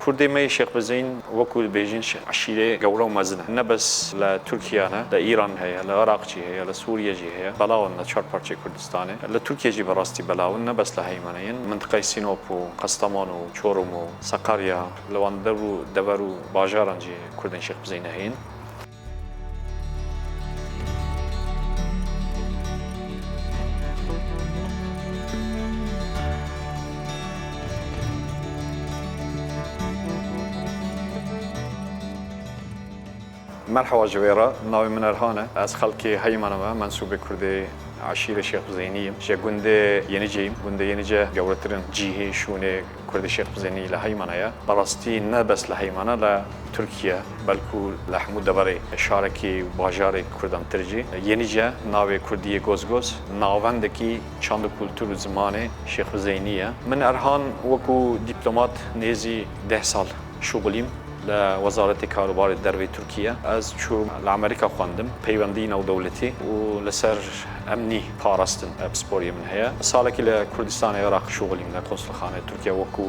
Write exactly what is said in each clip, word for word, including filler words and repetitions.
Kurdê me yê Şêx Bizeyn, wekû dibêjin, şi-, eşîrê gewre û mezin e. Ne bes li Tirkiye ne, li Îran heye, li Iraq jî heye, li Sûriye jî heye. Belaw in li çar parçeyê Kurdistanê. Li Tirkiye jî bi rastî belaw in, ne bes li Heymanê yin. Mintiqeyê Sînop û Qestemon û Çorum û Sakarya, li wan der û dever û bajaran jî Kurdên Şêx Bizeynê heyîn. Merhaba ji wê re, navê min Erhan e. Ez xelkê Heymanê me, mensûbê Kurdê eşîrê Şêx Bizeynî yim. Ji gundê Yenice yim. Gundê Yenice gewretirîn cihê şûnê Kurdê Şêx Bizeynî li Heymanê ye. Bi rastî ne bes li Heymanê, li Tirkiye, belkû li hemû deverê şarekî û bajarê Kurdan tir jî. Yenice, navê Kurdî yê Gozgoz, navendekî çand û kultur û zimanê Şêx Bizeynî ye. Min Erhan wekû dîplomat nêzî deh sal şuxulîm li Wezaretê Karûbarê Dervê Tirkiye. Ez çûm li Amerîka xwendim, peywendî navdewletî û li ser emnî parastin, e, pisporiyê min heye. Salekî li Kurdistanê Iraq şuxulîm li konsulxanê Tirkiye wekû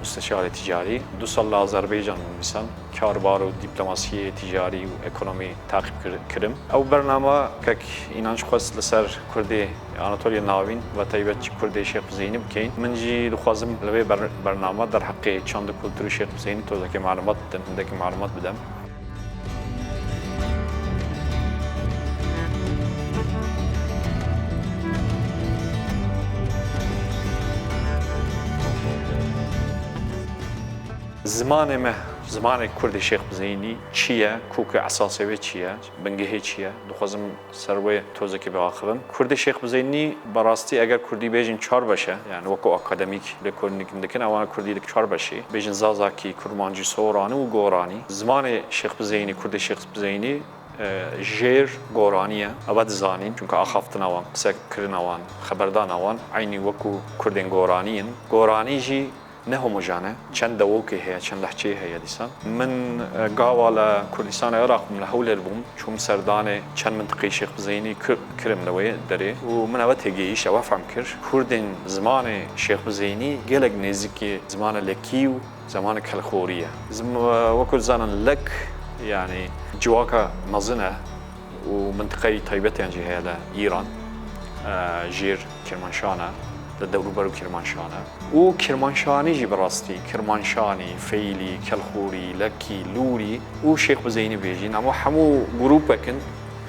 musteşarê ticarî. Du sal li Azerbaycan bûm, dîsan karbar û dîplomasiyê ticarî û ekonomî taqîb kir-, kirim. Ew bername kek Înanc xwest li ser Kurdê Anatoliya Navîn, ve taybet jî Kurdê Şêx Bizeynî bikeyin. Min jî dixwazim li vê ber-, bername derheqê çand û kulturê Şêx Bizeynî tozekê malumat bidim, hindekî malumat bidim. Zimanê me, zimanê Kurdê Şêx Bizeynî çi ye, kûk û esasê wê çi ye, bingehê çi ye, dixwazim ser wê tozekê biaxivim. Kurdê Şêx Bizeynî, bi rastî eger Kurdî bêjin çar beş e, yani wekû akademîk lêkolînîk dikin, ewana Kurdî dik çar beşî. Bêjin Zazakî, Kurmancî, Soranî û Goranî. Zimanê Şêx Bizeynî, Kurdê Şêx Bizeynî, e, jêr Goranî ye. Ew dizanin, çunka axaftina wan, qise kirina wan, xeberdana wan, eynî wekû Kurdên Goranî yin. Goranî jî ne homojen e, çend dewokê heye, çend lehçeyê heye dîsan. Min, e, gava li Kurdistanê Iraq bûm, li Hewlêr bûm, çûm serdanê çend mintiqeyê Şêx Bizeynî kir-, kirim li wê derê û min ewe têgihîşt, ewe fehm kir. Kurdên zimanê Şêx Bizeynî gelek nêzîkî zimanê lekî û zimanê kelxorî ye. Zim-, e, wekû dizanin lek, yani civaka mezin e û mintiqeyê taybetiyan jî heye li Îran, e, jêr Kirmanşan e, li dewrûber û Kirmanşan e. Û Kirmanşanî jî bi rastî, Kirmanşanî, Feylî, Kelxorî, Lekî, Lûrî û Şêx Bizeynî bêjîn, ama hemû grûpek in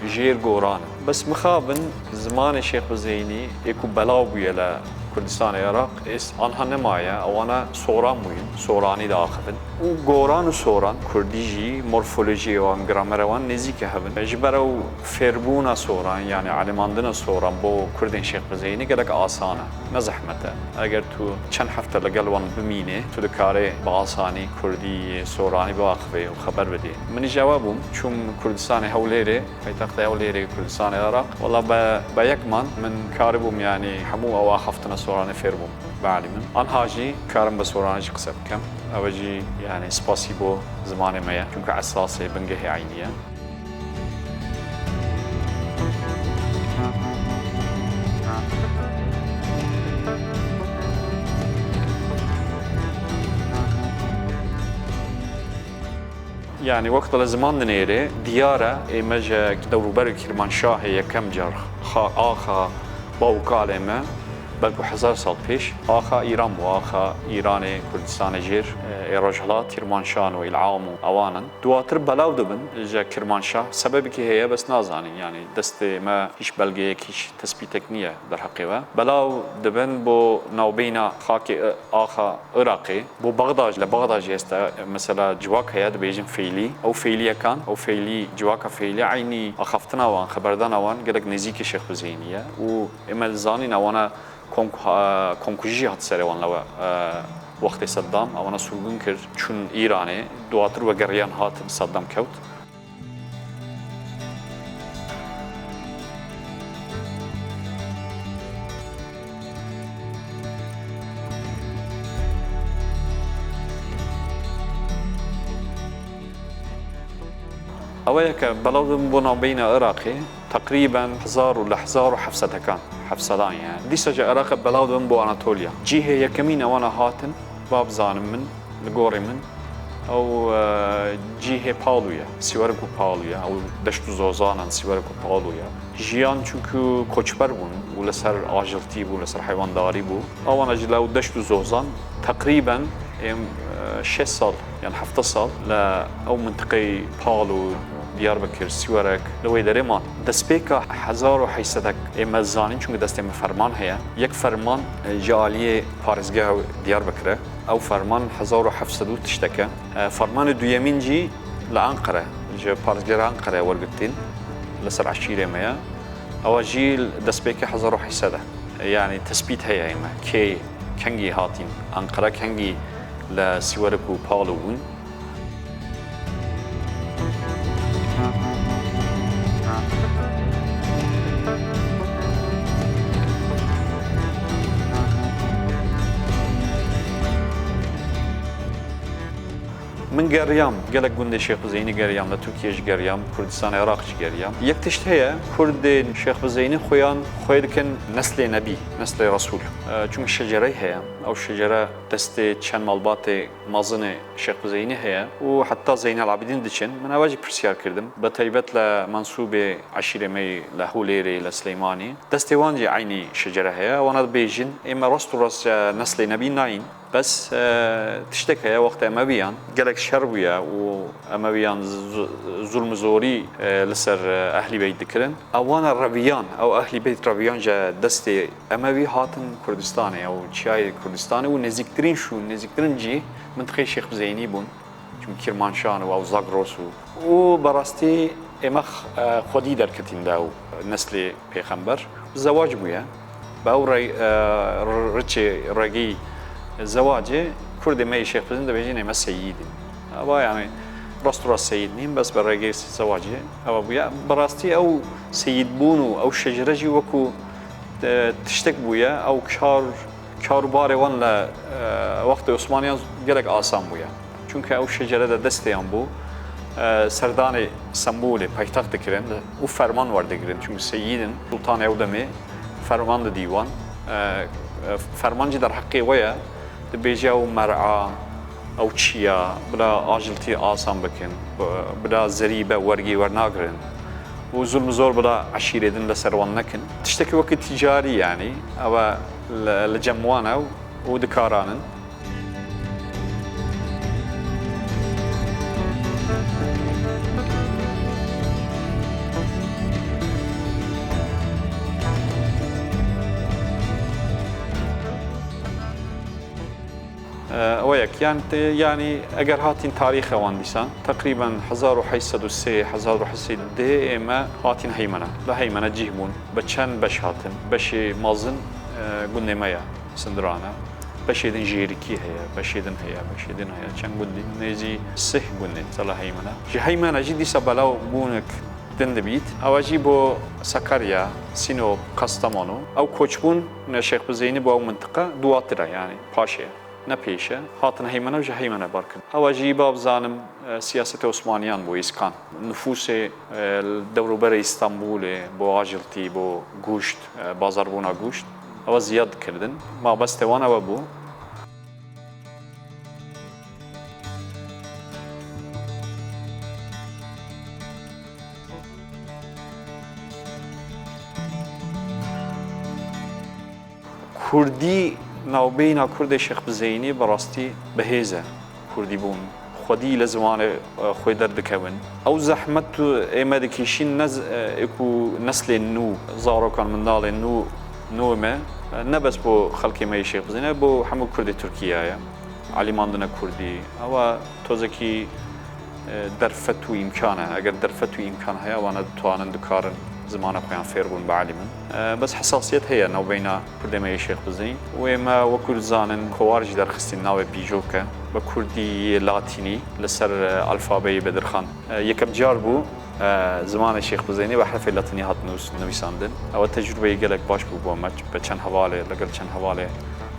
jêr Goran in. Bes mixabin zimanê Şêx Bizeynî ê ku belav bûye li Kurdistanê Iraq, ês anha nemaye, ewana Soran bûyin, Soranî diaxivin. Û Goran û Soran, Kurdî jî, morfolojiyê wan, gramera wan nêzîke hev in. Ji ber ew fêrbûna Soran, yani elimandina Soran bo Kurdên Şêx Bizeynî gelek asan e, ne zehmet e. Eger tu çend hefte li gel wan bimînê, tu dikarê bi asanî Kurdî, Soranî biaxivê û xeber bidê. Min îja we bûm, çûm Kurdistanê Hewlêrê, paytextê Hewlêrê Kurdistanê Iraq. Wela be, be yek man, min karibûm, yani hemû ew axaftina Soranê fêr bûm. Belê min. Anha jî karim bi Soranî jî qise bikim. Ew jî, yani, spasî bo zimanê me ye. Çunku esasê, bingehê eynî ye. Yani, wexta li ziman dinêrê, diyar e, ê me ji dewrûberê Kirmanşahê yekem car xa-, axa baw û kalê me, belkû hezar sal pêş, axa Îran bû, axa Îranê, Kurdistanê jêr, ê Rojhilat, Kirmanşan û Îl'am û ewan in. Duwatir belav dibin ji Kirmanşah, sebebekî heye, bes nazanin, yani destê me hîç belgeyek, hîç tespîtek niye derheqê we. Belav dibin bo navbeyna xakê, e, axa Iraqê, bo Bexdaj, li Bexdajê esta, mesela, civak heye, dibêjin Feylî. Ew Feyliyekan, ew Feylî, civaka Feylî, eynî axaftina wan, xeberdana wan gelek nêzîkê Şêx Bizeynî ye. Û ê me dizanîn, ewana konk-, ha-, konkujî jî hat serê wan lewe, e, wextê Seddam, ewana surgun kir, çûn Îranê, duwatir wegeriyan hatin, Seddam kewt. Ew ye ke belav dibin bo navbeyna Iraqê, teqrîben hezar û li hezar û heft sedekan, heft sedan ye. Dîsa ji Iraqê belav dibin bo Anatoliya. Cihê yekemîn ewana hatin, va bizanim min, li gorî min, Ew, e, cihê Palu ye, Sîwerik û Palu ye. Ew deşt û zozanan Sîwerik û Palu ye. Jiyan çunku koçber bûn û li ser ajiltî bû, li ser heywandarî bû. Awana jî li ew deşt û zozan teqrîben êm, e, şeş sal, yan hevdeh sal li ew mintiqeyê Palu, Diyarbekir, Sîwerek, li wê derê man. Destpêka hezar û heyt sedek ê me zanîn, çunku destê me ferman heye. Yek ferman, e, ji aliyê parêzgeha Diyarbekir e. Ew ferman hezar û heft sed û tiştek e. E, fermanê duyemîn jî li Enqere, ji parêzgera Enqere wergirtîn, li ser eşîrê me ye. Ewa jî destpêkê hezar û heyt sed e. Yanî tespît heye ê me. Kê, kengî hatîn Enqere, kengî li Sîwerik û Palu bûn. Min geriyam, gelek gundê Şêx Bizeynî geriyam, li Tirkiye jî geriyam, Kurdistanê Iraq jî geriyam. Yek tişt heye, Kurdên Şêx Bizeynî xuyan xwê dikin neslê Nebî, neslê Resûl. E, çunku şecerey heye, ew şecere destê çend malbatê mezin ê Şêx Bizeynî heye û heta Zeynel Abidîn diçin. Min eva jî pirsyar kirdim. Bi taybet li mensûbê eşîrê me yî li Hewlêrê, li Silêmanî. Destê wan jî eynî şecere heye. Wana dibêjin, ê me rast û rast, e, neslê Nebî nayîn. Bes, e, tiştek heye, wextê Emewiyan gelek şer bûye û Emewiyan z-, z-, zulm û zorî, e, li ser, e, Ehlî Beyt dikirin. Ewana reviyan, ew Ehlî Beyt reviyan ji destê Emewî hatin Kurdistanê, ew çiyayê Kurdistanê û nêzîktirîn şûn, nêzîktirîn cî mintiqeyê Şêx Bizeynî bûn. Çimkî Kirmanşan û ew Zagros û, û berastî ê me x-, e, xwedî derketîn de ew neslê pêxember. Zewac bûye. Bi ew re-, e, r-, riçê regî zewacê Kurdê me yê Şêx Bizeynî dibêjin ê me seyîd in. Eva yani rast û rast seyîd nîn, bes bi regê zewacê eva bûye. Bi rastî ew seyîdbûn û ew şecere jî wekû, e, tiştek bûye, ew kar, kar û barê wan li, e, wextê Osmaniyan gelek asan bûye. Çunke ew şecere de destê yan bû, e, serdanê Stenbolê paytext dikirin û ferman werdigirin. Çunke seyîd in, sultanê ew demê ferman didî wan. E, e, ferman jî derheqê we ye, dibêje ew mer'a, ew çiya, bila ajiltî asan bikin, bila zerîbe wergê wernagirin û zulm zor bila eşîrê din li ser wan nekin. Tiştekî wekî tîcarî, yanî, ew e li, li cem wan e û dikaran in. Ew yek, yan te, yanî eger hatîn tarîxê wan dîsan, teqrîben hezar û heyt sed û sê, hezar û heyt sed û deh ê me hatîn Heymene. Li Heymene cih bûn, bi çend beş hatin. Beşê mezin, e, gundê me ye, Sindiran e. Beşê din Jêrikî heye, beşê din heye, beşê din heye. Çend gundî, nêzî sih gundî, mesela Heymene. Ji Heymene jî dîsa belav bûnek din dibît. Ewa jî bo Sakarya, Sinop, Kastamonu. Ew koçbûn ne Şêx Bizeynî bo ew mintiqa duwatir e, yanî paşê, ne pêş e. Hatin Heymene û ji Heymene bar kirin. Ewa jî ba bizanim, e, siyasetê Osmaniyan bo îskan. Nifûsê, e, dewroberê Îstanbulê bo ajiltî, bo goşt, e, bazarbûna goşt, ewa ziyad kirdin. Mabestê wan ewe bû. Kurdî, navbeyna Kurdê Şêx Bizeynî bi rastî bi hêz e. Kurdî bûn. Xwedî li zimanê, e, xwê derdikevin. Ew zehmet û ê me dikişîn ne z-, e, ê ku neslên nû, zarokan, mindalên nû, nû me, e, ne bes bo xelkê me yê Şêx Bizeynî, bo hemû Kurdê Tirkiye ye. Elîmandine Kurdî. Ewa tozekî, e, derfet û îmkan e. Eger derfet û îmkan heye, wana ditonin, dikarin zimana xwe yan fêr bûn, bielîmin. E, bes hesasiyet heye navbeyna Kurdê me yê Şêx Bizeynî. Wê me wekû dizanin, kovara jî derxistîn navê pîjok e. Bi kurdî yê latînî li ser, e, alfabeyê Bedirxan. E, yekem car bû, e, zimanê Şêx Bizeynî bi herfê latînî hat nûs-, nivîsandin. Ew tecrûbeyê gelek baş bû bo me. Bi çend hevalê, li gel çend hevalê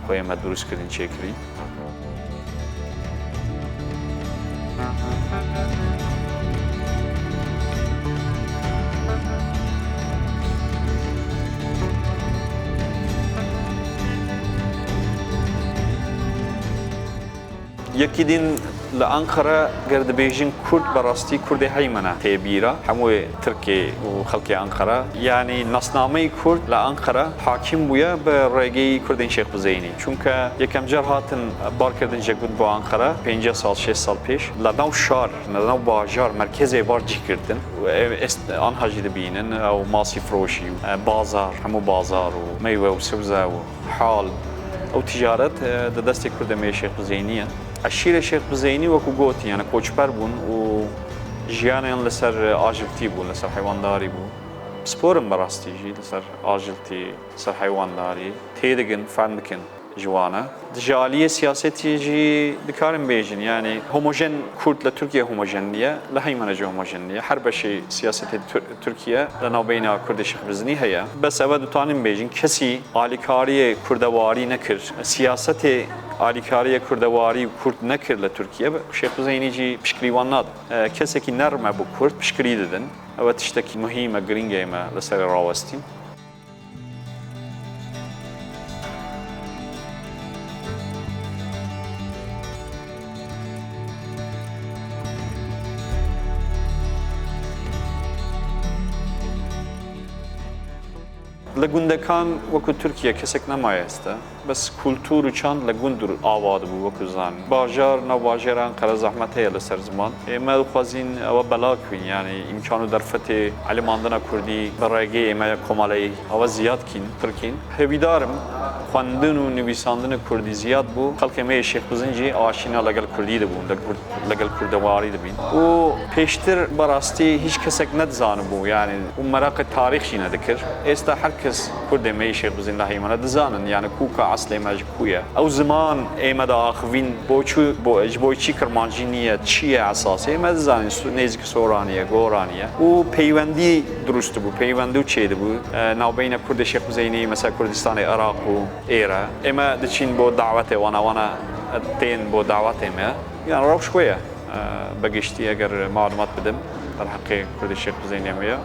xwe yê me dirûst kirin, çêkirî. Yekî din li Ankara ger dibêjin Kurd, bi rastî Kurdê heyî me ne tê bîra. Hemû Tirkê û xelkê Ankara. Yanî nasnameyî Kurd li Ankara hakim bûye bi rêgeyî Kurdên Şêx Bizeynî. Çunke yekem car hatin barkirdin ji Gund bo Ankara, pêncî sal, şêst sal pêş. Li nav şar, li nav bajar, merkezê bar cih girtin. Û ev est-, anha jî dibînin, ew masî firoşî, e, bazar, hemû bazar û meywe û sebze û hal. Ew ticaret, e, di destê Kurdê me yê Şêx Bizeynî ye. Eşîrê Şêx Bizeynî wekû gotî, yani koçber bûn û jiyanê yan li ser ajiltî bû, li ser heywandarî bû. Pispor in bi rastî jî li ser ajiltî, li ser heywandarî têdigin, fehm dikin ji wan e. Ji aliyê siyasetî jî dikarin bêjin, yani homojen Kurd li Tirkiye homojen niye, li heyî me ne jî homojen niye. Her beşê siyasetê Tir-, Tirkiye li navbeyna Kurdê Şêx Bizeynî heye. Bes ew e dikarin bêjin, kesî alîkariyê kurdewarî nekir, siyasetê alîkariyê kurdewarî û Kurd nekir li Tirkiye, Şêx Bizeynî jî piştgirî wan nadin. E, kesekî nerm e bo Kurd, piştgirî didin. Ew e tiştekî muhîm e, girîng e me li serê rawestîn. Li gundekan wekû Tirkiye kesek nemaye este. Bes kultur û çand li gund ava dibû, wekû zanî. Bajar, nav bajêra Enqere zehmet heye li ser ziman. Ê me dixwazîn ewa bela kûn, yanî îmkan û derfetê elimandina kurdî bi rêgê ê me komaleyî ewa ziyad kîn, pirkîn. Hêvîdar im, xwendin û nivîsandinê kurdî ziyad bû. Xelkê me yê Şêx Bizeynî jî aşîna legel kurdî dibûn, legel kurd-, legel kurdewarî dibîn. Û pêştir bi rastî hîç kesek nedizanibû, yanî û meraqê tarîx jî nedikir. Êsta her kes Kurdê me yê Şêx Bizeynî li heyî me ne dizanin, yanî kûka eslê me ji kû ye. Ew ziman ê me diaxivîn bo çi, bo, ji bo çi kirmancî niye, çi ye esasê? Me dizanin, su-, nêzîkî Soranî ye, Goranî ye. Û peywendî dirust dibû, peywendî çêdibû. E, navbeyna Kurdê Şêx Bizeynî, mesela Kurdistanê Iraq û êre. Ê me diçîn bo dawetê wana, wana tên bo dawetê me. Yanî rewş wê ye. E, bi giştî eger malumat bidim, derheqê Kurdê Şêx Bizeynî me ye.